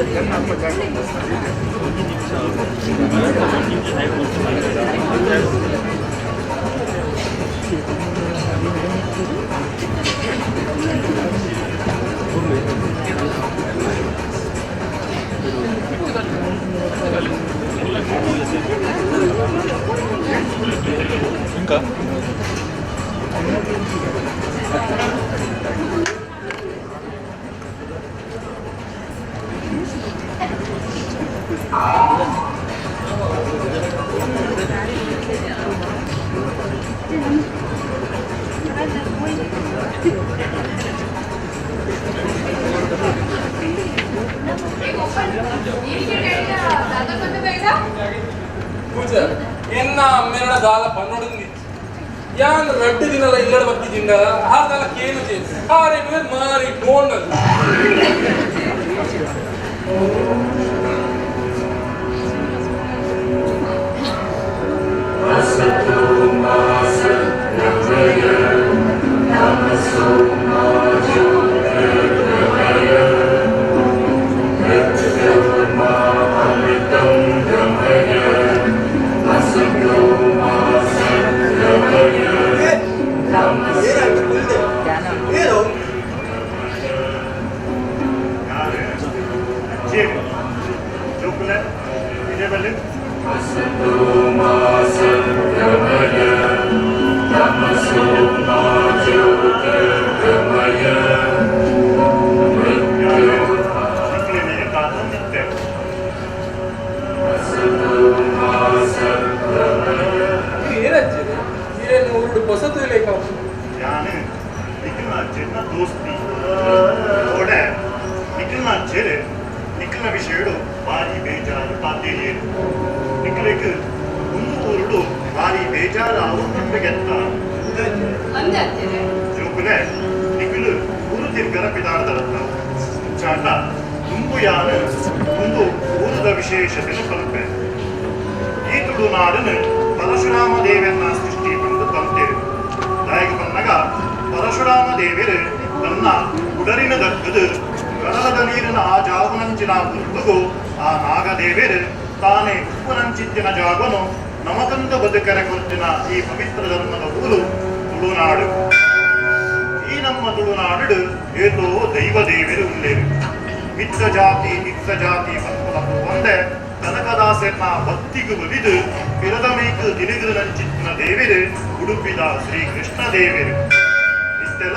그러니까. ಪೂಜೆ ಎನ್ನ ಅಮ್ಮೆರಡ ದಾಲ ಪನ್ನೊಡಂದಿ ಯಾನ್ ರಡ್ಡು ದಿನಲ ಇಲ್ಲಡ ಬತ್ತಿಜಿಂಡ ಆದಲ ಕೇನು ಚೇಂಜ್ ಆರೆ ಮೇರ್ ಮಾರಿ ಡೋಂಡಲ್. ಏನಾಯ್ತು ಕುಲ್ದೆ ಏನು? ಯಾರು ಅಜ್ಜಿ ಜೋಕುಲೆ ಇದೇ ಬಲ್ಲಿ. ಯಾರು ನಿಕ್ಲೆನೆ ಕಾತೊಂದಿತ್ತೆ. ಏನಜ್ಜಿ ಏನು ಊರುಡು ಪೊಸತು ಲೇಕ? ಯಾನು ನಿಖಿಲ್ನ ಅಜ್ಜೆನ ದೋಸ್ತಿ ಓಡೆ. ನಿಖಿಲ್ನ ಅಜ್ಜೆರು ನಿಖಿಲ್ನ ವಿಷಯಡು ಭಾರಿ ಬೇಜಾರು ಪಾತೇರಿಯರು. ನಿಖಿಲಿಗ್ ಒಂದು ಊರುಡು ಭಾರಿ ಬೇಜಾರು ಆವೊಂದುಂಡು ಗೆತ್ತ. ಅಂದೆ. ಜೋಕುಲೆ, ನಿಖಿಲು ಊರು ತಿರ್ಗರ ಪಿದಾಡ್ದರತ್ತ ಚಾಂಡ ತುಂಬು ಯಾನು ಒಂದು ಊರದ ವಿಶೇಷತೆನು ಪಲ್ಪೆ. ಈ ತುಳುನಾಡನು ಪರಶುರಾಮ ದೇವನ್ನ ಸೃಷ್ಟಿ ಪಂದು ಪಂತೇರು. ದಾಯಗ ಪನ್ನಗ ಪರಶುರಾಮ ದೇವರು ತನ್ನ ಉಡರಿನ ದಕ್ಕದು ಕಡಲದ ನೀರಿನ ಆ ಜಾಗುನಂಚಿನ ಪುರ್ತುಗು ಆ ನಾಗದೇವರು ತಾನೇ ಉಪ್ಪುನಂಚಿತ್ತಿನ ಜಾಗನು ನಮಕಂದು ಬದುಕರೆ ಕೊರ್ತಿನ ಈ ಪವಿತ್ರ ಧರ್ಮದ ಊರು ತುಳುನಾಡು. ಈ ನಮ್ಮ ತುಳುನಾಡು ಏತೋ ದೈವ ದೇವರು ಉಲ್ಲೇರು. ಮಿತ್ತ ಜಾತಿ ಮಿತ್ತ ಜಾತಿ ಪನ್ಪುನ ಒಂದೆ ಕನಕದಾಸೆನ್ನ ಭಕ್ತಿಗು ಒಲಿದು ಪಿರದ ಮೇಕ್ ತಿರುಗುದು ನಂಚಿತ್ತಿನ ದೇವರು ಉಡುಪಿದ ಶ್ರೀ ಕೃಷ್ಣ ದೇವರು. ಇತ್ತೆಲ್ಲ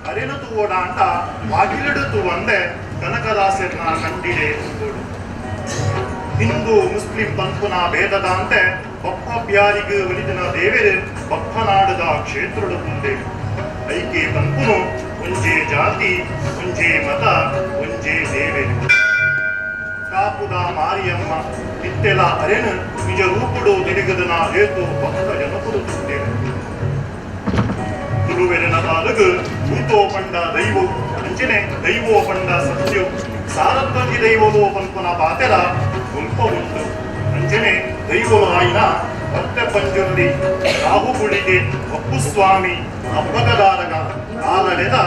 ಅರೆನು ತೂವಡಾಂಡ ಬಾಗಿಲಿಡು ತೂವಂದೆ ಕನಕದಾಸೆನ್ನ ಕಂಡಿಡೆ ತೂವೋಡು. ಹಿಂದೂ ಮುಸ್ಲಿಂ ಪನ್ಪುನ ಭೇದದಾಂತೆ ಬಪ್ಪ ಬ್ಯಾರಿಗ್ ಒಲಿದಿನ ದೇವರು ಬಪ್ಪನಾಡದ ಕ್ಷೇತ್ರಡು ತುಂದೇರು. ಐಕೆ ಪನ್ಪುನು ಒಂಜೇ ಜಾತಿ, ಒಂಜೇ ಮತ, ಒಂಜೇ ದೇವರು. ಕಾಪುದ ಮಾರಿಯಮ್ಮ ಇತ್ತೆಲ ಅರೆನು ನಿಜ ರೂಪುಡು ತಿರುಗದನ ಏತೋ ಭಕ್ತ ಜನಪುಡು ತುಂದೇರು. ತುಳುವೆರನ ಬಾಲಗು ಭೂತೋ ಪಂಡ ದೈವೋ, ಅಂಚನೆ ದೈವೋ ಪಂಡ ಸತ್ಯೋ, ಸಾರತ್ವಂಜಿ ದೈವೋದೋ ಪನ್ಪುನ ಪಾತೆರ ಗುಂಪ ಉಂಟು. ಅಂಚನೆ ದೈವೋ ಆಯಿನ ಭಕ್ತ ಪಂಜುರ್ಲಿ, ರಾಹುಗುಳಿಗೆ, ಅಪ್ಪುಸ್ವಾಮಿ, ಅಬ್ಬಗದಾರಗ, ಆಲಡೆದ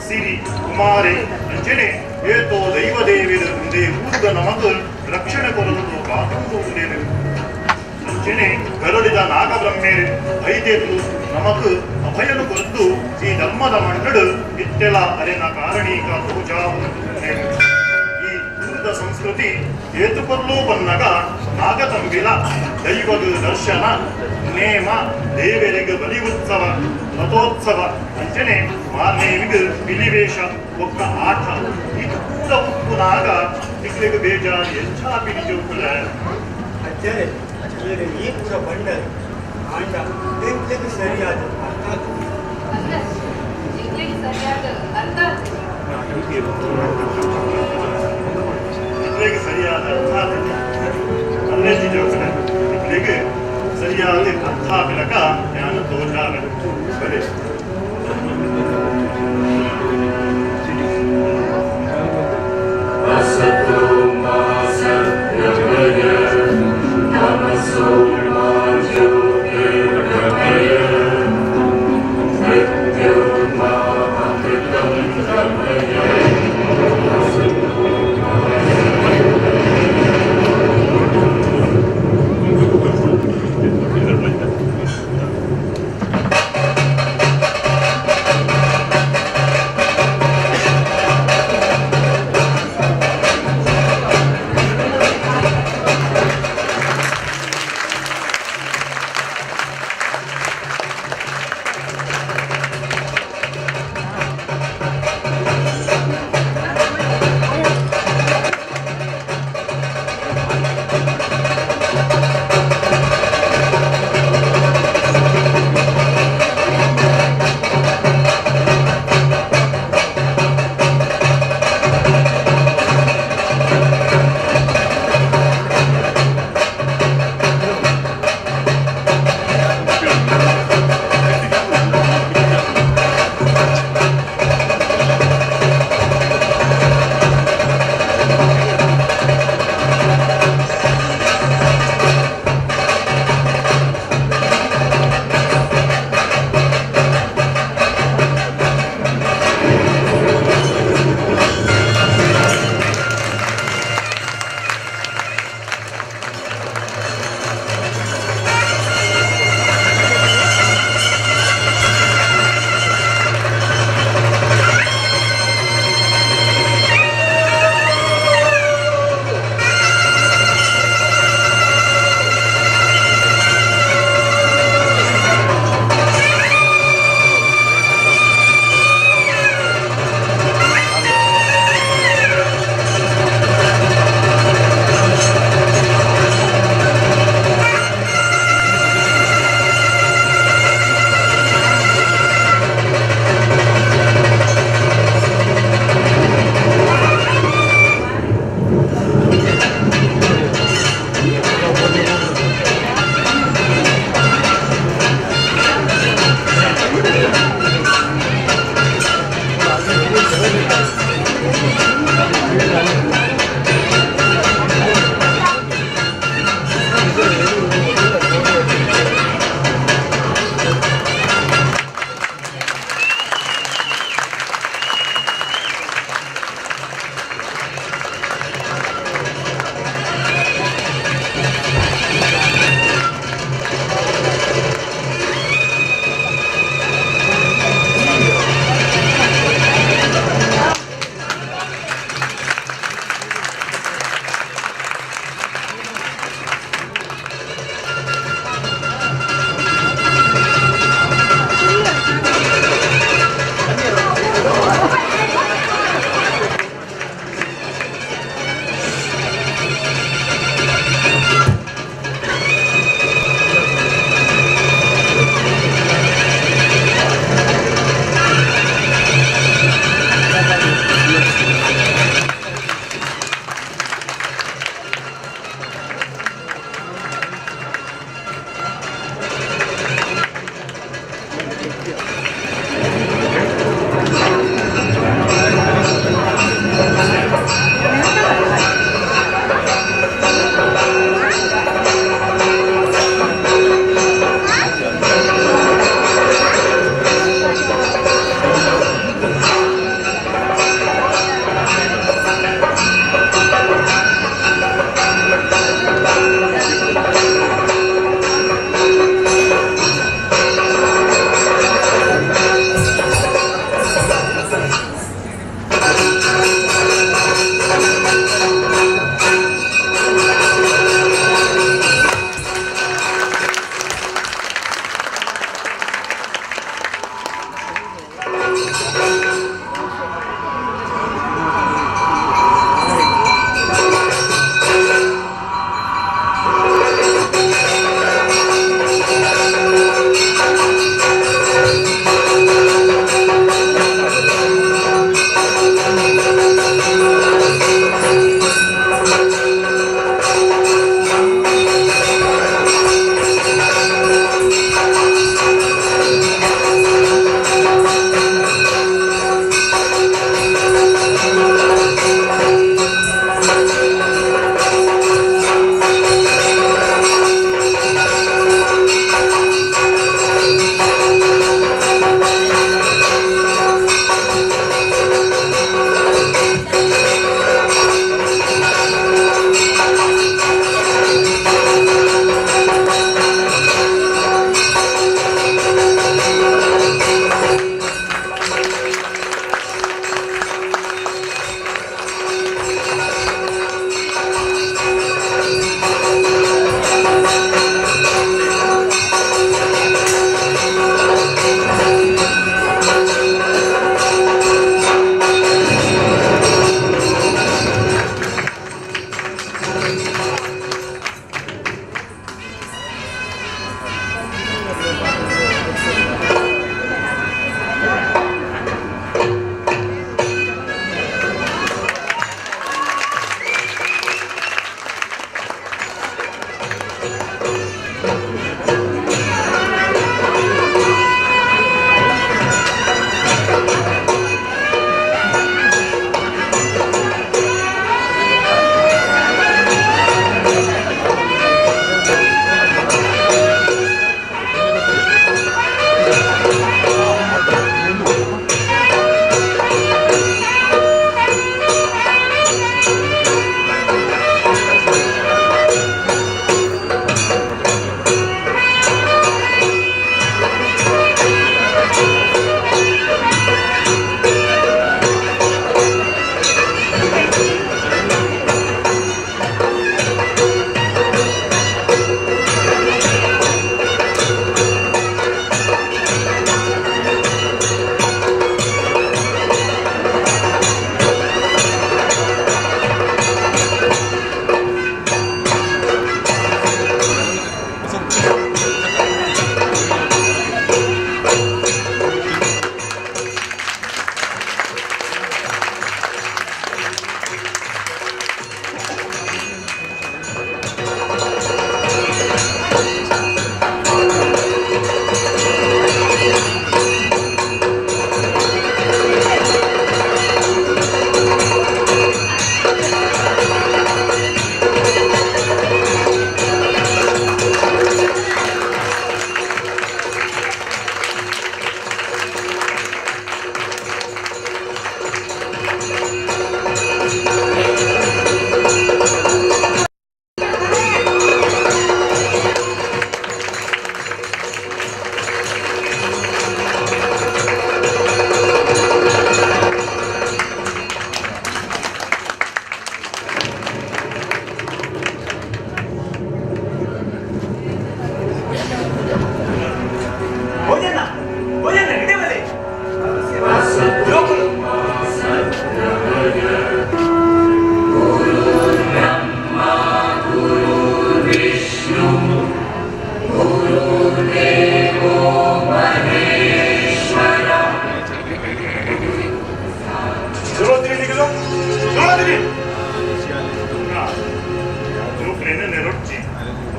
ಸಿರಿ ಕುಮಾರೆ, ಅಂಚನೆ ಏತೋ ದೈವ ದೇವಿರು ಉಂದೇ ಊರುದ ನಮಗ್ ರಕ್ಷಣೆ ಕೊರಲು ಕಾತುಂದು ಉಂಡೇರು. ಅಂಚನೆ ಗರುಡಿದ ನಾಗಬ್ರಹ್ಮೇರು ಐದೇರ್ಲು ನಮಕ್ ಅಭಯನು ಕೊರ್ದು ಈ ಧರ್ಮದ ಮಣ್ಣಡು ಇತ್ತೆಲ ಅರೆನ ಕಾರಣೀಕ ಪೂಜಾ. ಈ ಊರದ ಸಂಸ್ಕೃತಿ ಏತುಪರ್ಲೂ ಬನ್ನಗ ನಾಗತಂಬಿಲ, ದೈವದ ದರ್ಶನ, ನೇಮ, ದೇವರಿಗೆ ಬಲಿ ಉತ್ಸವ, ರಥೋತ್ಸವ, ಅಂಚನೆ ಮಾರ್ನೇವಿಗೆ ಬಿಲಿವೇಷ ಒಕ್ಕ ಆಟ ಇದು ಕೂಡ ಉಪ್ಪುನಾಗ ನಿಕ್ಲೆಗ್ ಬೇಜಾರು ಎಂಚಾ ಪಿಡಿ ಜೋಕುಲೆ? ಅಜ್ಜರೇ, ಈರ್ ಈ ಪೂರ ಬಂಡರ್ ಆಂಡ ಎಂಕ್ಲೆಗ್ ಸರಿಯಾದ ಅರ್ಥ ಆತುಜಿ. ಅಂದ, ಎಂಕ್ಲೆಗ್ ಸರಿಯಾದ ಅರ್ಥ ಆತಿಜಿ. ನಿಕ್ಲೆಗ್ ಸರಿಯಾದ ಅರ್ಥ ಆತಿಜಿ. ಅಲ್ಲೆಜ್ಜಿ ಜೋಕುಲೆ, ನಿಕ್ಲೆಗ್ ಸರಿಯಾದ ಅರ್ಥ ಆಪಿಲಕ ಯಾನು ತೋಜಾವೆ, ಬಲೆ. असतो मा सद्गमय, तमसो मा ज्योतिर्गमय, मृत्योर्मा अमृतं गमय.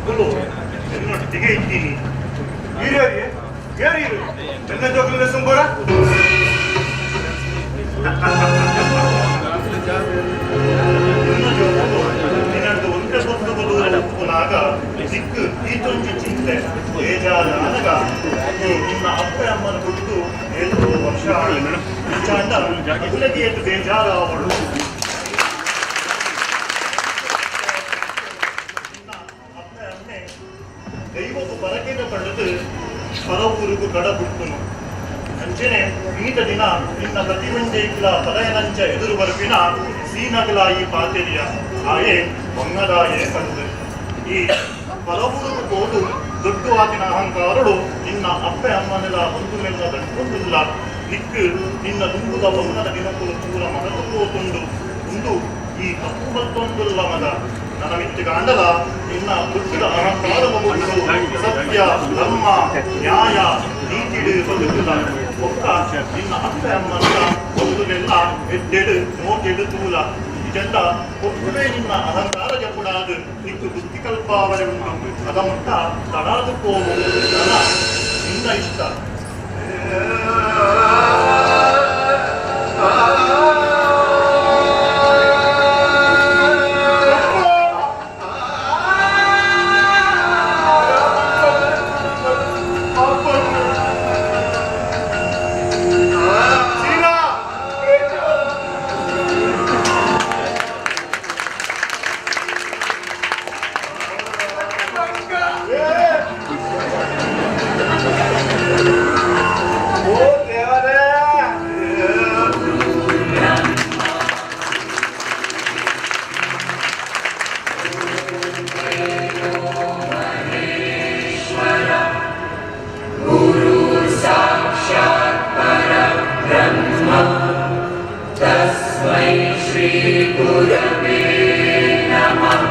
ಅಕುಲು ಎನ್ನೊಟ್ಟಿಗೆ ಇದ್ದೀನಿ. ಹಿರಿಯರಿಗೆ ಯಾರು ಎಲ್ಲ ಜೋಕುಲ ಸುಂಬರ. ನಿನ್ನ ಜೋಕುಲು ನಿನ್ನದು ಒಂತೆ ಪೊತ್ತುಗು ದೂರ ಉಪ್ಪುನಾಗ ದಿಕ್ಕು ಈತೊಂಜಿ ಚಿಂತೆ ಬೇಜಾರಾನಗ ನಿನ್ನ ಅಪ್ಪೆ ಅಮ್ಮನ ಹುಟ್ಟು 7 ವರ್ಷ ಇಂಚಾಂಡ ಅಗುಲಗೆ ಏತು ಬೇಜಾರಾವಳು. ನಿನ್ನ ಅಪ್ಪೆ ಅಮ್ಮೆ ದೈವకు ಪರಕೆದ ಪಡೆದು ಪರವೂರುಗು ಕಡ ಬಿಡ್ತುನು. ಅಂಚನೆ ಈತ ದಿನ ನಿನ್ನ ಪ್ರತಿವಂಜೈಕ್ಲ ಪದಯನಂಚ ಎದುರು ಬರ್ಪಿನ ಸೀನಗಲ ಈ ಪಾತೆರಿಯ ಆಯೆ ಬೊಂಗದಾಯೆ ಕಂದು ಈ ಪರವೂರುಗು ಹೋದು ದೊಡ್ಡ ಆತಿನ ಅಹಂಕಾರಡು ನಿನ್ನ ಅಪ್ಪೆ ಅಮ್ಮನೆಲ ಒಂದು ಮೆಲ್ಲ ದಂಟುಂದಿಲ್ಲ. ನಿಕ್ಕು ನಿನ್ನ ದುಂಬುದ ಬೊಂಗದ ದಿನಕುಲು ಪೂರ ಮಗದು ಪೋತುಂಡು ಉಂದು ಈ ತಪ್ಪು ಬತ್ತೊಂದುಲ್ಲ ಮಗ. ನನ್ನ ಮಿತ್ತುಗಾಂಡಲ ನಿನ್ನ ದುಡ್ಡುದ ಅಹಂಕಾರದ ಮುಗಿದು ಸತ್ಯ ಧರ್ಮ ನ್ಯಾಯ ನೀತಿಡು ಬದುಕುದ ಒಕ್ಕ ನಿನ್ನ ಅಪ್ಪೆ ಅಮ್ಮನ ಒಂದುನೆಲ್ಲ ಎಡ್ಡೆಡು ಮೋಟೆಡು ತೂಲ ಇದೆಲ್ಲ ಒಪ್ಪುವೆ. ನಿನ್ನ ಅಹಂಕಾರ ಜಪುಡಾದು ನಿಕ್ಕು ಬುದ್ಧಿ ಕಲ್ಪಾವರೆ ಉಂಟು. ಅದ ಮುಟ್ಟ ತಡಾದು ಪೋವು ನನ್ನ ನಿನ್ನ ಇಷ್ಟ. तस्मै श्रीगुरवे नमः.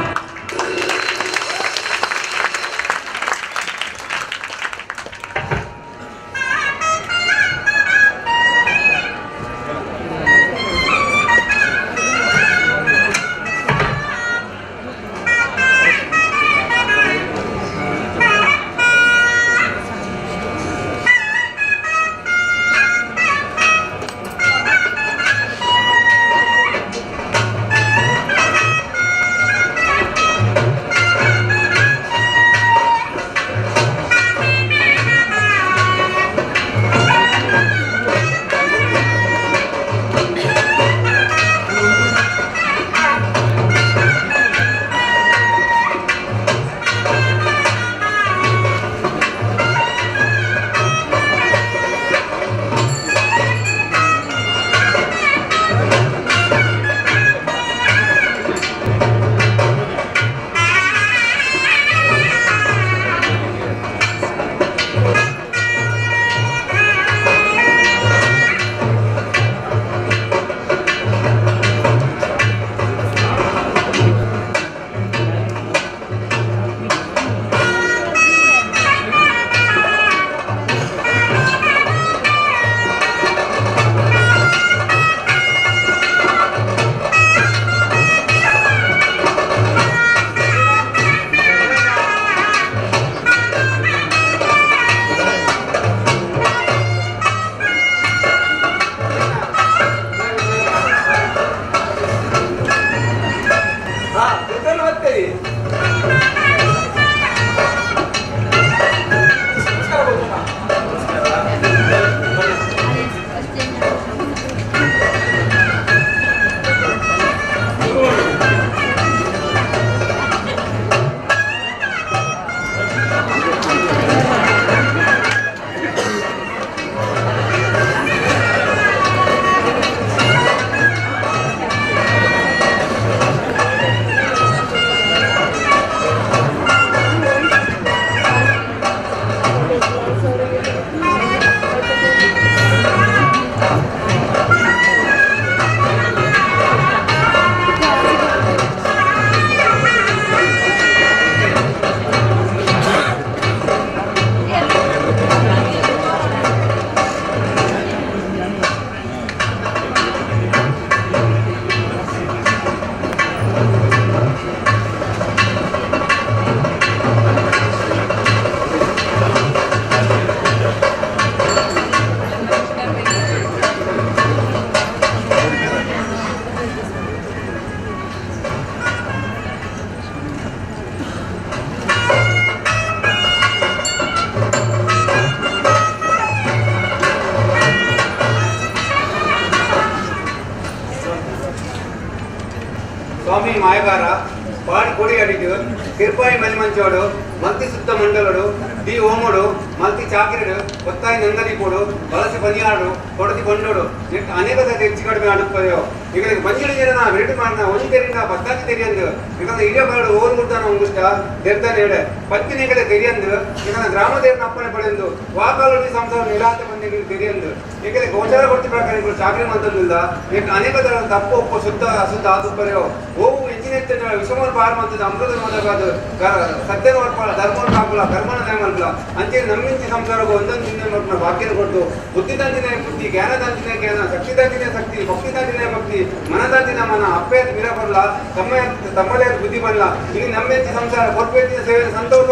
ಕಾರ್ಯಾಗಾರ ಪಾಡಿ ಕೊಡಿ ಅಡಿಟು ಕಿರ್ಪಾಯಿ ಮಲಿಮಂಚೋಡು ಮಲ್ತಿ ಸುತ್ತ ಮಂಡಲಡು ಡಿ ಓಮೋಡು ಮಲ್ತಿ ಚಾಕಿರಡು ಒತ್ತಾಯ ನಂಗಲಿ ಪೋಡು ವಲಸೆ ಬನಿಯಾಡು ಕೊಡತಿ ಕೊಂಡೋಡು ನೆಟ್ ಅನೇಕ ಹೆಚ್ಚು ಕಡಿಮೆ ಅನುಪಯೋ ಈಗ ಮಂಜಿಡ ಜನ ವೆರಟು ಮಾಡಿನ ಒಂಜಿ ತೆರಿಂದ ಪತ್ತಾಂಜಿ ತೆರಿಯಂದು ಯಾಕಂದ್ರೆ ಇಡೀ ಬರಡು ಓರ್ ಮುಡ್ದಾನ ಉಂಗುಷ್ಟ ದೇರ್ತಾನೆ ಎಡೆ ಪತ್ತಿನಿಗಳ ತೆರಿಯಂದು ಯಾಕಂದ್ರೆ ಗ್ರಾಮ ದೇವನ ಅಪ್ಪಣೆ ಪಡೆಯಂದು ವಾಕಾಲುಡಿ ಸಂಸಾರ ನಿರಾತೆ ಬಂದಿಗಳು ತೆರಿಯಂದು ಏಕೆಂದ್ರೆ ಗೋಚಾರ ಕೊಡ್ತಿ ಪ್ರಕಾರ ಇಗಳು ಚಾಕರಿ ಮಂತಂದಿಲ್ಲ ನೆಟ್ ಅನೇಕ ತರ ತಪ್ಪು ಒಪ್ಪು ಶುದ್ಧ ಅಶುದ್ಧ ಆದುಪ್ಪರೆಯೋ ಓವು ಎಂಜಿನ ವಿಷಮನ್ ಪಾರ್ ಮಂತದ ಅಮೃತ ಮೊದಲಾದ ಸತ್ಯನ ಮಾಡ್ಕೊಳ್ಳ ಧರ್ಮವನ್ನು ಹಾಕಲ್ಲ ಕರ್ಮನ ನ್ಯಾಯ ಮಾಡಲ್ಲ ಅಂಚೆ ನಮ್ಮಿಂಚಿ ಸಂಸಾರಕ್ಕೆ ಒಂದೊಂದು ಚಿಹ್ನೆ ಮಾಡ್ಕೊಂಡು ಭಾಗ್ಯನ ಕೊಟ್ಟು ಬುದ್ಧಿ ತಂದಿನ ಬುದ್ಧಿ ಜ್ಞಾನ ತಂದಿನ ಜ್ಞಾನ ಶಕ್ತಿ ತಂದಿನ ಶಕ್ತಿ ಭಕ್ತಿ ತಂದಿನ ಭಕ್ತಿ ಮನ ತಂದಿನ ಮನ ಅಪ್ಪೆ ಮಿರ ಬರಲ್ಲ ತಮ್ಮ ತಮ್ಮದೇ ಬುದ್ಧಿ ಬರಲ್ಲ ಇಲ್ಲಿ ನಮ್ಮೆಂಚಿ ಸಂಸಾರ ಕೊಡ್ಬೇಕಿನ ಸೇವೆ ಸಂತೋಷ.